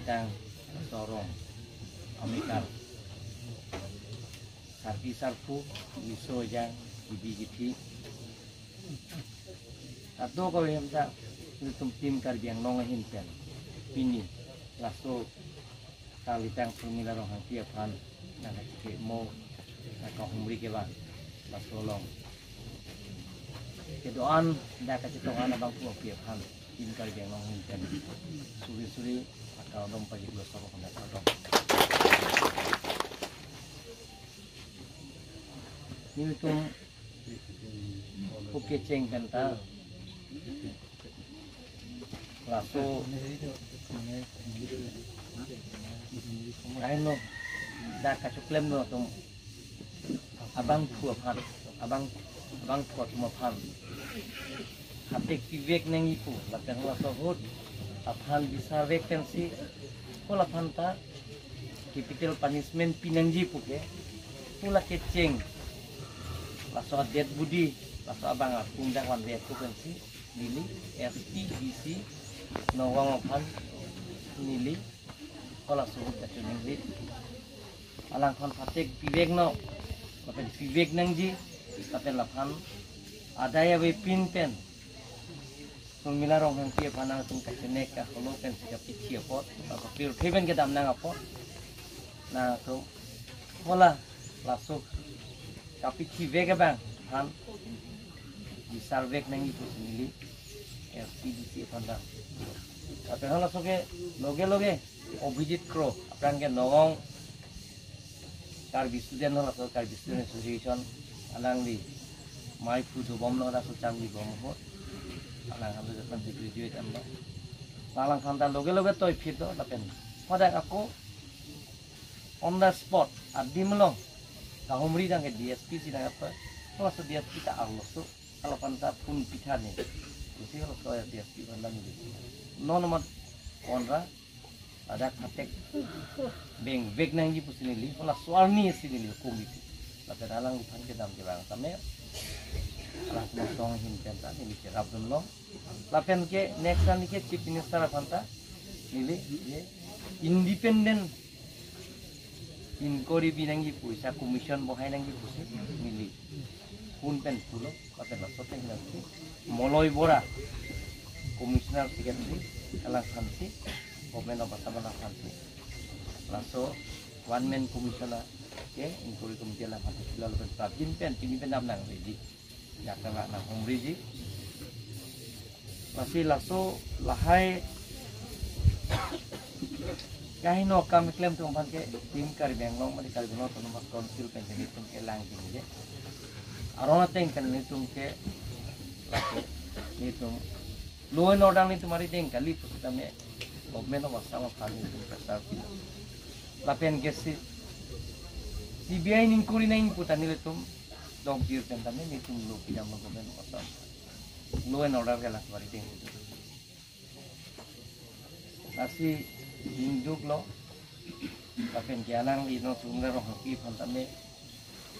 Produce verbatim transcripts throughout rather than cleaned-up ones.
Tang sorong, amekar, sarpi sarpo, riso ejang, kibi kithi. Kadokave hem ta, nelitum Team Karbi Anglong ahin pen pini laso kalitang Surmila Ronghangpi aphan nangkachekimo, nangkahumri kevang laso along kedo-an, dak kachetong-an abangphu api aphan Team Karbi Anglong ahin pen suri suri akardom pajirlo, sorok kardom. Nelitum pu kecheng pen ta laso kaino dak kachoklemlo atum abangphu aphan, abang abangphu atum aphan phatek pivek nangji pu, lapen laso ahut aphan bisarvek pensi pu, laphan ta capital punishment pinangji pu ke, pu la kecheng, laso dead body, laso abang atum dak vanve pu pensi neli S P D C Nagaon aphan neli pu laso ahut kachiningri. Alangphan phatek pivek non, lapen pivek nangji, lapen laphan adai avepin pen Surmila Ronghangpi aphan nangtum kachenek kaholo pensi kapithi apot, lapen pirthe pen kedam nang apot, nangtum pu la laso kapithi vek abang aphan bisarvek nangji pusi neli S P D C aphan dam. Lapen halaso ke loge loge Abhijit Kro, aphrang ke Nagaon Karbi student, halaso Karbi Student Association, alangli maiphu dobomlo, laso cham li bom ho, alang halaso aphan si graduate damlo. Alangphan ta loge loge toiphit do, lapen hadak ako on the spot adim along kahumri tangke D S P si nangkatoi, halaso D S P ta arloso, alaphan ta phone pitha ne, pusi halaso D S P aphan dam di. Non amat konra ladak phatek bengvek nangji pusi neli, pu laso arni si neli hukum ipi. Lapen alangliphan kedam kevang tame, alang Sumsong ahin pen ta neli cherapdunlo. Lapen ke next arni ke Chief Minister aphan ta neli ye independent inquiry bi nangji pu, isa commission bohai nangji pusi neli phone pen pulo. Lapen laso ateng nangsi Moloi Bora, Commissioner Secretary, alangphan si, Government of Assam alangphan si, laso one man commission ke inquiry committee alangphan si, lapen prapjin pen, pini pen dam nang ready, yak nang nanghumriji. Lasi laso lahai kaino akam keklem atum aphan ke Team Karbi Anglong mate Karbi Anglong Autonomous Council pen ke nelitum kelang kini je. Aron ateng ke nelitum ke laso nelitum law and order nelitum arideng kali pusitame Government of Assam aphan nelitum pressure pilo. Lapen ke si C B I inquiry nangji pu ta nelitum dokjir pen tame nelitum lo pidamlo Government of Assam. Law and order ke laso arideng. Lasi ningduklo, lapen ke alangli non Surmila Ronghangpi aphan tame,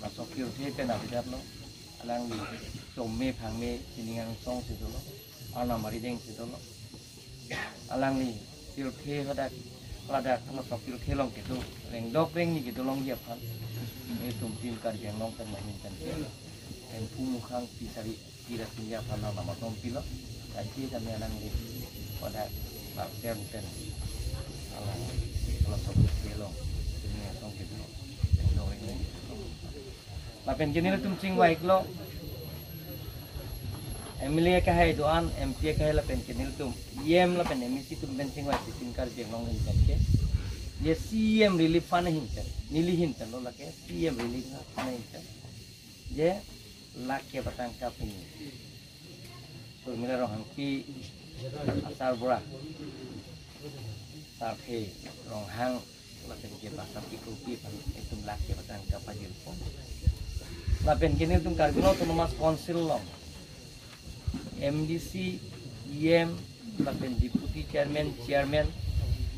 laso pirthe pen avedetlo, alangli chome phangme sining angsong si dolo, arnam arideng si dolo. Alangli pirthe hadak, ladak, laso pirthe along kedo, rengdok rengni kedo longji aphan, nelitum Team Karbi Anglong pen mahin pen ke, Hemphu Mukhang Fishery Kira Sinja aphan nang namatom pilo, kaike kami alangli pada parten pen alang philosophy kelong, ini asong kita, dong ini. Lapen ke nelitum chingvai-iklo, M L A akehai do-an, M P akehai lapen ke nelitum, E M lapen M A C atum pen chingvai-ik si Team Karbi Anglong ahin pen ke, ye C M Relief Fund ahin pen, neli ahin pen lo lake, C M Relief Fund ahin pen. Je lakh kepatang kapini. Surmila Ronghangpi asar bura. Sarthe Ronghang lapen ke Basap Kikropi aphan itum lakh kepatang kapajirpo. Lapen ke nelitum Karbi Anglong Autonomous Council along M D C, E M, lapen Deputy Chairman, Chairman,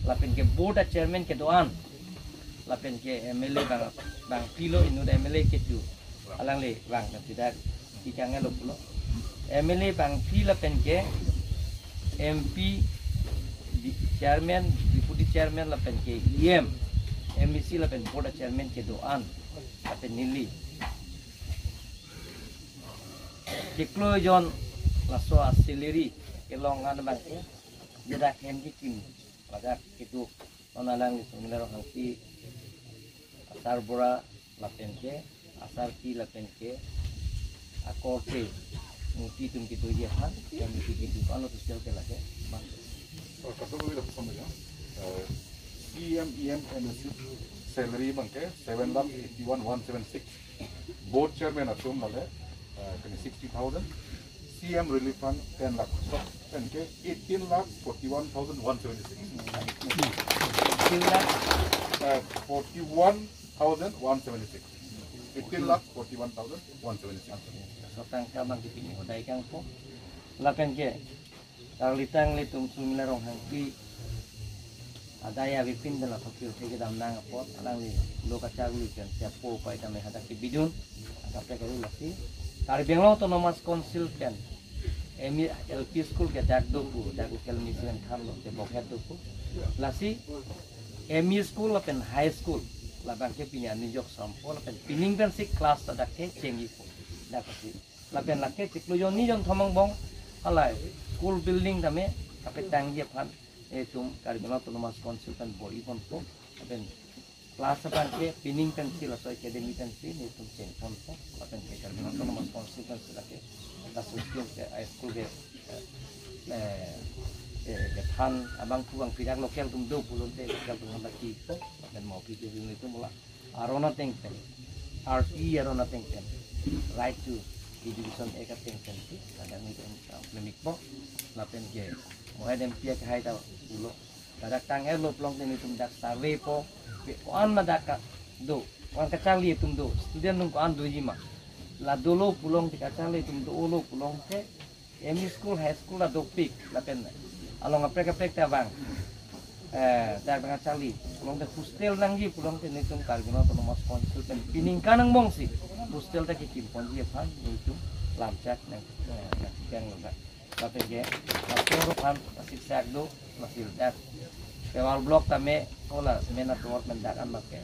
lapen ke Board a Chairman kedo-an, lapen ke M L A bang, bang pilo inut M L A ketu, alangli bang kan tidak tikang lo pulo. M L A bang pi lapen ke M P, di, Chairman, Deputy Chairman lapen ke E M, M A C lapen board chairman kedo-an lapen neli chiklo jon laso a-salary kelong an abang ke jedak hem kekim ladak kedo. Non alangli Sumila Ronghangpi, Asar Bora lapen ke Asarpi lapen ke akorte Murti atum kedoji aphan, yang Murti kedo ano official ke lake. Bang. Oh, kaso ko bilang sama ya. Eh, E M, E M, M A C salary abang ke seven lakh eighty-one one seven six. Board chairman atum lale, eh, kene sixty thousand. C M relief fund ten lakh. Pen ke eighteen lakh forty-one thousand one seventy-six. Eighteen lakh. Eh, forty-one thousand one seventy-six. Eighteen lakh forty-one thousand one seventy-six. So tangka abang ke pini hodai kangpo. Lapen ke karlitang ilitum Sumila Ronghangpi adai avepin pen lathok pirthe kedam nang apot alangli lo kacharli pen siapo pai tame hadak kebidun akaprek kali lasi Karbi Anglong Autonomous Council pen M E, L P school ke dak do pu, dak local mission than lo ke bokhet do pu. Lasi M E school lapen high school labang ke pini anijok sampo lapen pining pensi class ta dak ke chengji pu. Dak si lapen lake chiklo jon ni jon thom angbong halai school building tame kapetangji aphan itum Karbi Anglong Autonomous Council pen bor-i ponpo. Lapen class abang ke pining pensi laso academy pensi nelitum chengponpo. Lapen ke Karbi Anglong Autonomous Council pensi lake laso school ke, high school ke, eh, eh, eh, kethan abangphu abangpi dak local atum do pulote local atum handa kipo. Lapen mo pi ke nelitum la aron ateng pen, R T aron ateng pen, Right to Education Act ateng pensi ladak nelitum, ah, memikpo. Lapen ke Mohet M P akehai ta pulo, ladak tang-etlo pulote nelitum dak survey po, pe ko-an ma dak ka do, ko-an kacharli atum do, student atum ko-an doji ma, la dolo pulote kacharli atum dolo pulote M E school, high school la dopik, lapen along kaprek kaprek ta abang, eh, dak dak kacharli pulote hostel nangji pulote nelitum Karbi Anglong Autonomous Council pen pining kanang bongsi hostel ta kekimponji aphan nelitum lamchak nang, eh, nangkang lo dak. Lapen ke, laso aphan, lasi sak do, lasi dak Pawar block tame, hola, cement atum pen dak an make.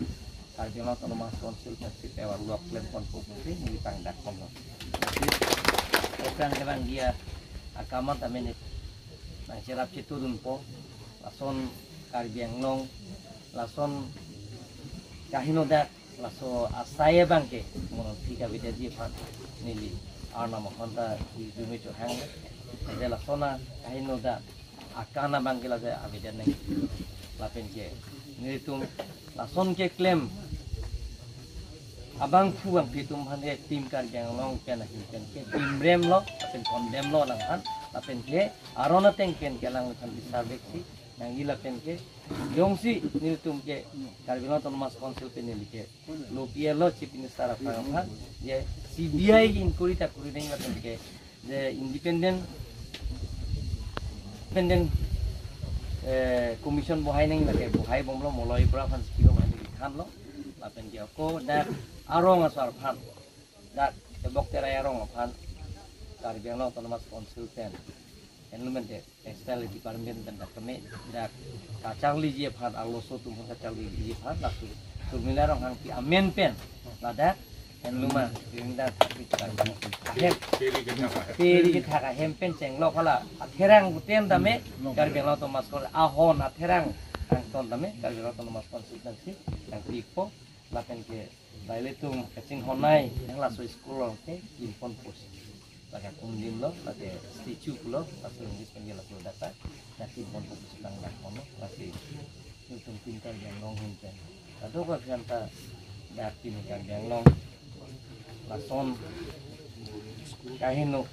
Karbi Anglong Autonomous Council pensi Pawar block klemponpo pusi, neli pangdak ponlo. Lasi, ekrang kevang dia, akam an tame neli nangcherap chetudunpo, lason Karbi Anglong, lason kaheno dak, laso asai abang ke, monon phika bida ji aphan, neli, arnam aphanta, idume chohang, ade lason a, kaheno dak, akan abang ke lasi avedetnang. Lapen ke nelitum lason keklem abangphu abangpi atum aphan ke Team Karbi Anglong pen ahin pen ke bimrem lo, lapen condemn lo alangphan, lapen ke aron ateng pen ke alangphan disarbek si nangji lapen ke jongsi nelitum ke Karbi Anglong Autonomous Council pen neli ke lo P L lo Chief Minister aphan aphan je C B I inquiry ta kuri nangji lapen ke je independent, independent, eh, commission bohai nangji lake bohai bomlo, Moloi Bora aphan skill bohai nangji thanlo, lapen ke ako dak arong asar aphan, dak Tebok Terai arong aphan, Karbi Anglong Autonomous Council pen, environment de, textile department pen dak keme, dak kacharliji aphan, arloso atum aphan kacharliji aphan, laso Sumila Ronghangpi amen pen, ladak, handloom a, ring dak, ahem, peri kethak ahem pen chenglo hala, atherang guten tame, Karbi Anglong Autonomous Council, ahon atherang, angton tame, Karbi Anglong Autonomous Council pensi, nangpipo, lapen ke, bai ilitum kachinghon nai, yang laso school along ke, kimponpo si. Lake kumdin lo, lake statue pulo, laso English pen ke laso data, nangkimponpo si tang dak kono, lake ilitum Team Karbi Anglong ahin pen. Kadokave aphanta dak Team Karbi Anglong, lason kaheno,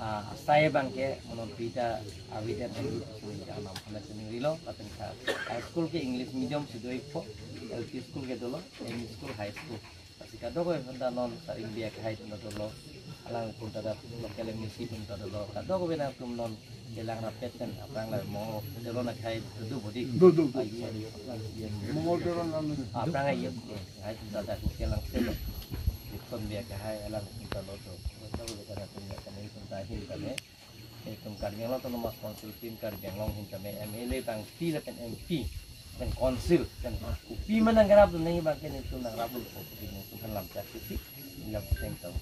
ah, asai abang ke, monon pita avedetnang, anam aphan ta chiningri lo, lapen ke high school ke English medium si do-ikpo, L P school ke dolo, M E school, high school. Lasi kadokave aphanta non saring biak hai atum ta dolo, alangtum ta dak local M A C atum ta dolo, kadokave nangtum non kelang rapet pen, aphrang la Mongol Teron akhai do bodi. Do, do, do. Ah, yes. Mongol Teron lang. Aphrang ayo, hai atum ta dak local lang selo. Dikon biak hai alangtum ta lo do. Kadokave aphanta nangtum ya kami atum ta ahin kami. Itum Karbi Anglong Autonomous Council ahin, Karbi Anglong ahin tame M L A abangpi lapen M P, lapen council, lapen kopi ma nangkerap dun nangji abangke nelitum nangrap dun po, nelitum aphan lamchak si, lam teng tong.